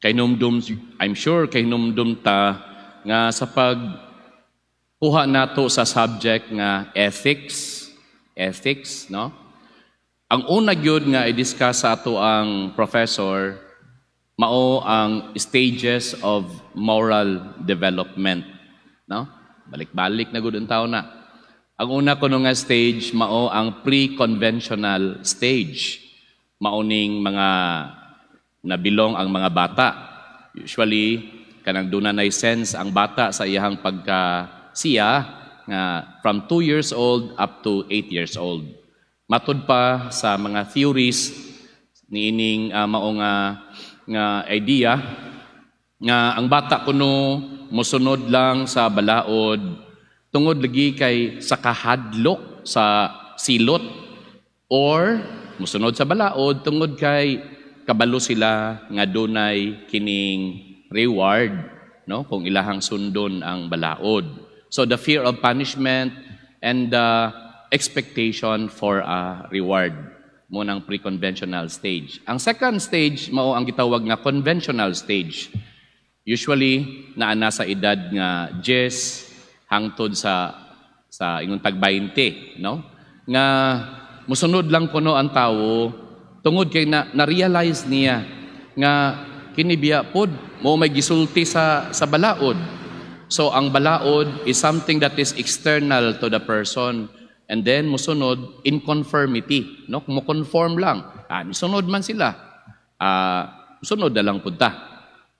Kay numdum, I'm sure kay numdum ta nga sa pag kuha nato sa subject nga ethics, ethics, no? Ang una gyud nga i-discuss sa ato ang professor mao ang stages of moral development, no? Balik-balik na gud ang tao na. Ang una kuno nga stage mao ang pre-conventional stage. Mao ning mga nabilong ang mga bata. Usually kanang duna nay sense ang bata sa iyang pagka siya nga from 2 years old up to 8 years old. Matud pa sa mga theories niining mao nga idea nga ang bata kuno mosunod lang sa balaod tungod lagi kay sa kahadlok sa silot or mosunod sa balaod tungod kay kabalo sila nga dunay kining reward, no, kung ilahang sundon ang balaod. So the fear of punishment and the expectation for a reward mao nang pre-conventional stage. Ang second stage mao ang gitawag nga conventional stage. Usually naa na sa edad nga 10 hangtod sa ingon tag 20, no? Nga musunod lang kuno ang tawo tungod kay na, na-realize niya nga kini biya pod mo may gisulti sa balaod. So ang balaod is something that is external to the person and then musunod in conformity, no? Mo conform lang. Ah, musunod man sila. Ah, sunod na lang pud ta.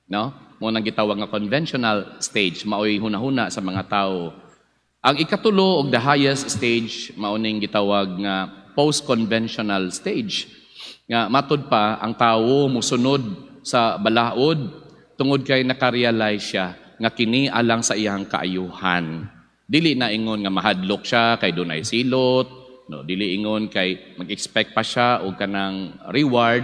No? Mao nang gitawag nga conventional stage, maoy hunahuna sa mga tao. Ang ikatulo og the highest stage mao ning gitawag nga post-conventional stage. Nga matud pa ang tawo musunod sa balaod tungod kay nakarealize siya nga kini alang sa iyang kaayuhan. Dili na ingon nga mahadlok siya kay dunay silot, no, dili ingon kay mag-expect pa siya og kanang reward,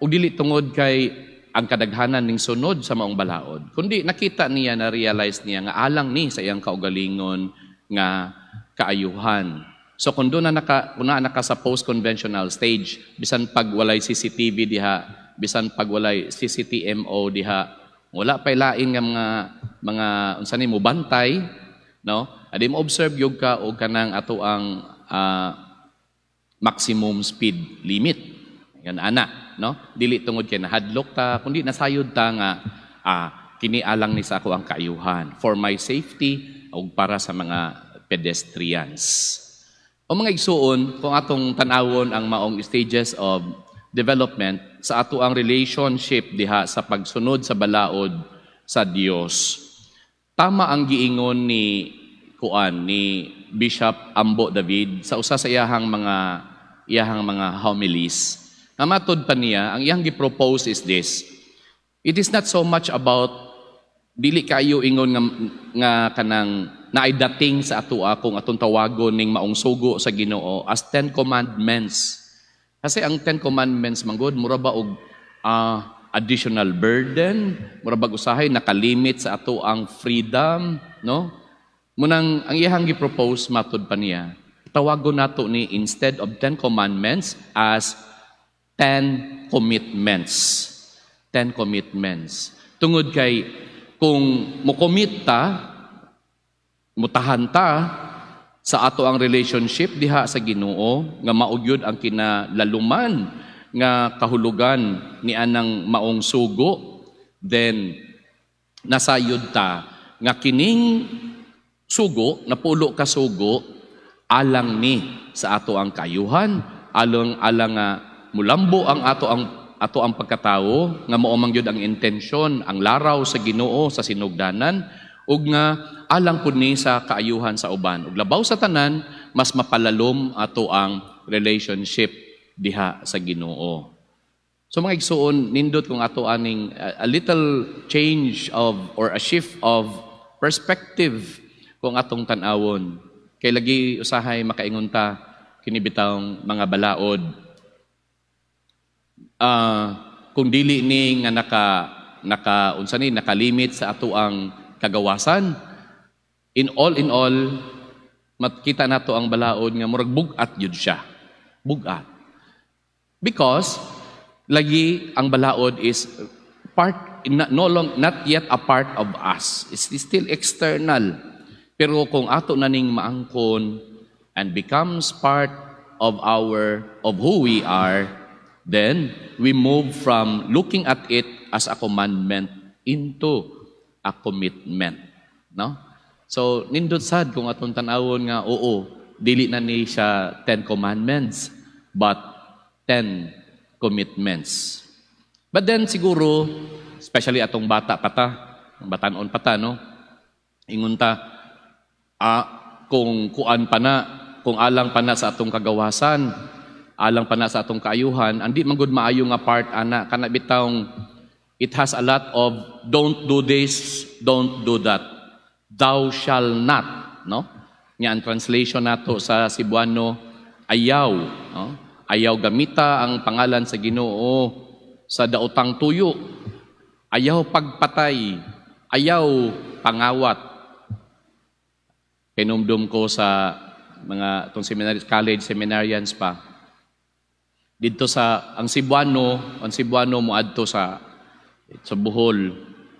ug dili tungod kay ang kadaghanan ning sunod sa maong balaod. Kundi nakita niya, na realize niya nga alang ni sa iyang kaugalingon nga kaayuhan. So kung naa naka sa post-conventional stage, bisan pag walay CCTV diha, bisan pag walay CCTMO diha, wala pa'y lain nga mga unsa ni mo bantay, no? Adi mo observe gyud ka og kanang ato ang maximum speed limit. Yan ana, no? Dili tungod kay nahadlok ta, kundi nasayod ta nga kini alang ni sa ako ang kaayuhan for my safety ug para sa mga pedestrians. O mga igsuon, kung atong tan-awon ang maong stages of development sa ato ang relationship diha sa pagsunod sa balaod sa Dios. Tama ang giingon ni kuan ni Bishop Ambo David sa usa sa iyahang mga homilies. Nga matud pa niya, ang iyang gi-propose is this. It is not so much about dili kayo ingon nga kanang naay dating sa atoa kung atong tawagon ning maong sugo sa Ginoo as Ten Commandments. Kasi ang Ten Commandments manggod mura ba og additional burden, mura bag usahay nakalimit sa ato ang freedom, no? Munang ang iyahang gi-propose, matud pa niya, tawagon nato ni instead of Ten Commandments as Ten Commitments. Ten Commitments. Tungod kay kung mo-commit ta, mutahan ta sa ato ang relationship diha sa Ginoo nga mao gyud ang kinalaluman nga kahulugan ni anang maong sugo, then nasayod ta nga kining sugo, napulo ka sugo, alang ni sa ato ang kaayuhan, alang alang nga mulambo ang ato ang pagkatawo nga mao man gyud ang intensyon, ang laraw sa Ginoo sa sinugdanan, ug nga alang pud ni sa kaayuhan sa uban. Ug labaw sa tanan, mas mapalalom ato ang relationship diha sa Ginoo. So mga igsuon, nindot kung ato aning a little change of or a shift of perspective kung atong tan-awon. Kay lagi usahay makaingon ta kini bitawng mga balaod. Kung dili ni nga naka naka unsa ni nakalimit sa ato ang kagawasan, in all makita nato ang balaod nga murag bug-at gyud siya. Bug-at. Because lagi ang balaod is Part no long, not yet a part of us. It's still external. Pero kung ato na ning maangkon and becomes part of who we are, then we move from looking at it as a commandment into a commitment. No? So, nindot sad kung atong tan-awon nga, oo, dili na ni siya 10 Commandments, but 10 commitments. But then siguro, especially atong bata pa ta, batanon pa ta, no? Ingon ta, kung kuan pa na, kung alang pa na sa atong kagawasan, alang pa na sa atong kaayuhan, andi man gud maayo nga part ana, kana bitawng it has a lot of "Don't do this, don't do that. Thou shall not," no? Nga ang translation nato sa Cebuano, ayaw, no? Ayaw gamita ang pangalan sa Ginoo sa daotang tuyo. Ayaw pagpatay, ayaw pangawat. Kinumdum ko sa mga itong seminary, college seminarians pa. Dito sa ang Cebuano moadto sa Bohol.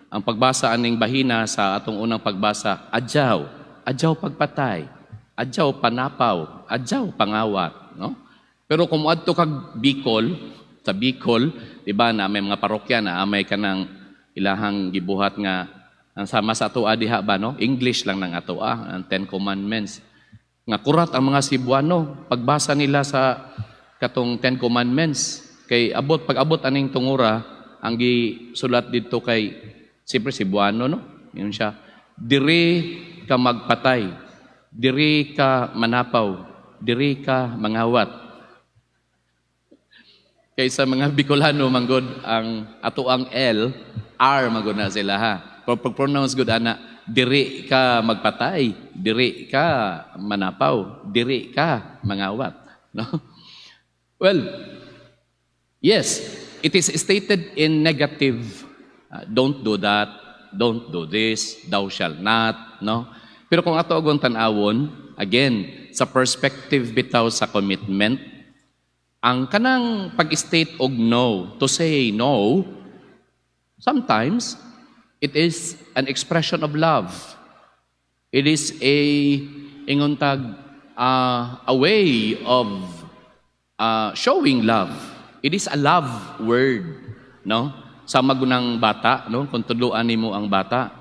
Ang pagbasa aning bahina sa atong unang pagbasa, adyaw, adyaw pagpatay, adyaw panapaw, adyaw pangawat, no? Pero kung moadto kag Bicol, sa Bicol, di ba na may mga parokya na may kanang ilahang gibuhat nga ang sama sa ato diha ba, no? English lang nang ato ang Ten Commandments. Nga kurat ang mga Cebuano pagbasa nila sa katong Ten Commandments kay abot pag abot aning tungura, ang gisulat dito kay siyempre Cebuano, no? Yun siya. Diri ka magpatay, diri ka manapaw, diri ka mangawat. Kaysa mga Bicolano manggod ang ato ang L, R manggod na sila ha. Pero pag pronounce gud ana, diri ka magpatay, diri ka manapaw, diri ka mangawat. No? Well, yes, it is stated in negative. Don't do that, don't do this, thou shall not, no? Pero kung ato agong tan-awon, again, sa perspective bitaw sa commitment, ang kanang pag-state og no, to say no, sometimes it is an expression of love. It is a ingon tag a way of showing love. It is a love word, no? Sa magunang bata, no? Kung tudloan nimo ang bata,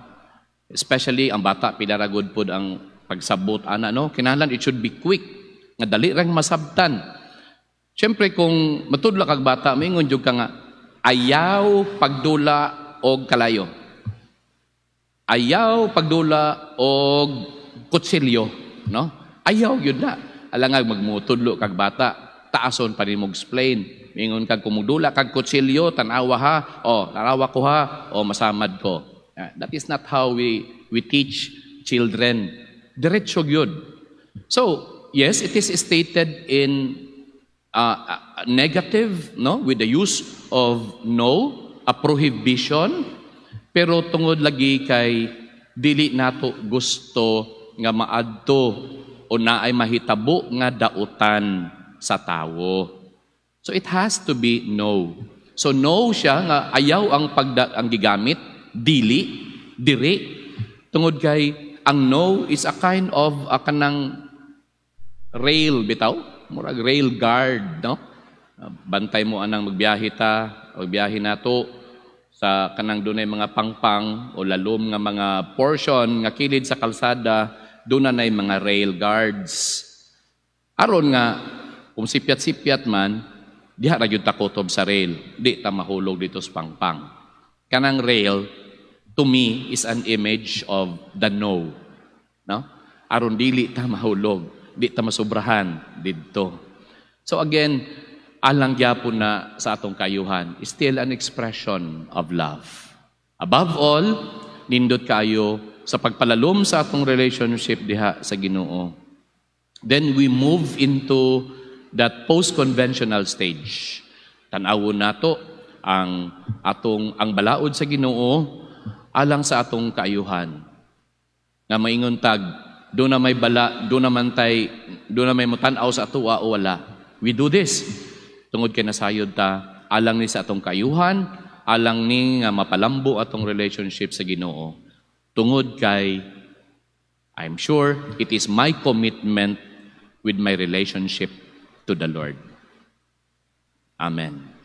especially ang bata pila ra gud pod ang pagsabot ana, no? Kinahanglan it should be quick, nga dali rang masabtan. Siyempre kung matudlo kag bata, maingon jud ka nga ayaw pagdula og kalayo. Ayaw pagdula og kutsilyo, no? Ayaw yun na. Alangag magmutudlo kag bata, taason pa nimo explain. Mingon kag kung mudula kag kutsilyo, tanawa ha, o tanawa ko ha, o masamad ko. That is not how we teach children. Diretso yun. So, yes, it is stated in negative, no, with the use of no, a prohibition, pero tungod lagi kay dili nato gusto nga maadto o naay mahitabo nga dautan sa tawo. So it has to be no. So no siya nga ayaw ang pagda, ang gigamit, dili, diri, tungod kay ang no is a kind of a kanang rail bitaw, murag rail guard, no? Bantay mo anang magbiyahe ta, magbiyahe nato sa kanang dunay mga pangpang o lalom nga mga portion nga kilid sa kalsada, doon na mga rail guards. Aron nga kung sipyat-sipyat man, diha ra gyud ta kutob sa rail, di ta mahulog dito sa pangpang. Kanang rail to me is an image of the no. No? Aron dili ta mahulog, di ta masubrahan didto. So again, alang gyapon na sa atong kayuhan is still an expression of love. Above all, nindot kayo sa pagpalalom sa atong relationship diha sa Ginoo. Then we move into that post-conventional stage. Tan-awon nato ang atong ang balaod sa Ginoo alang sa atong kaayuhan. Nga maingon tag do na may bala, do na man tay, do na may mutan-aw sa atoa o wala. We do this tungod kay nasayod ta alang ni sa atong kaayuhan, alang ni nga mapalambo atong relationship sa Ginoo tungod kay I'm sure it is my commitment with my relationship to the Lord. Amen.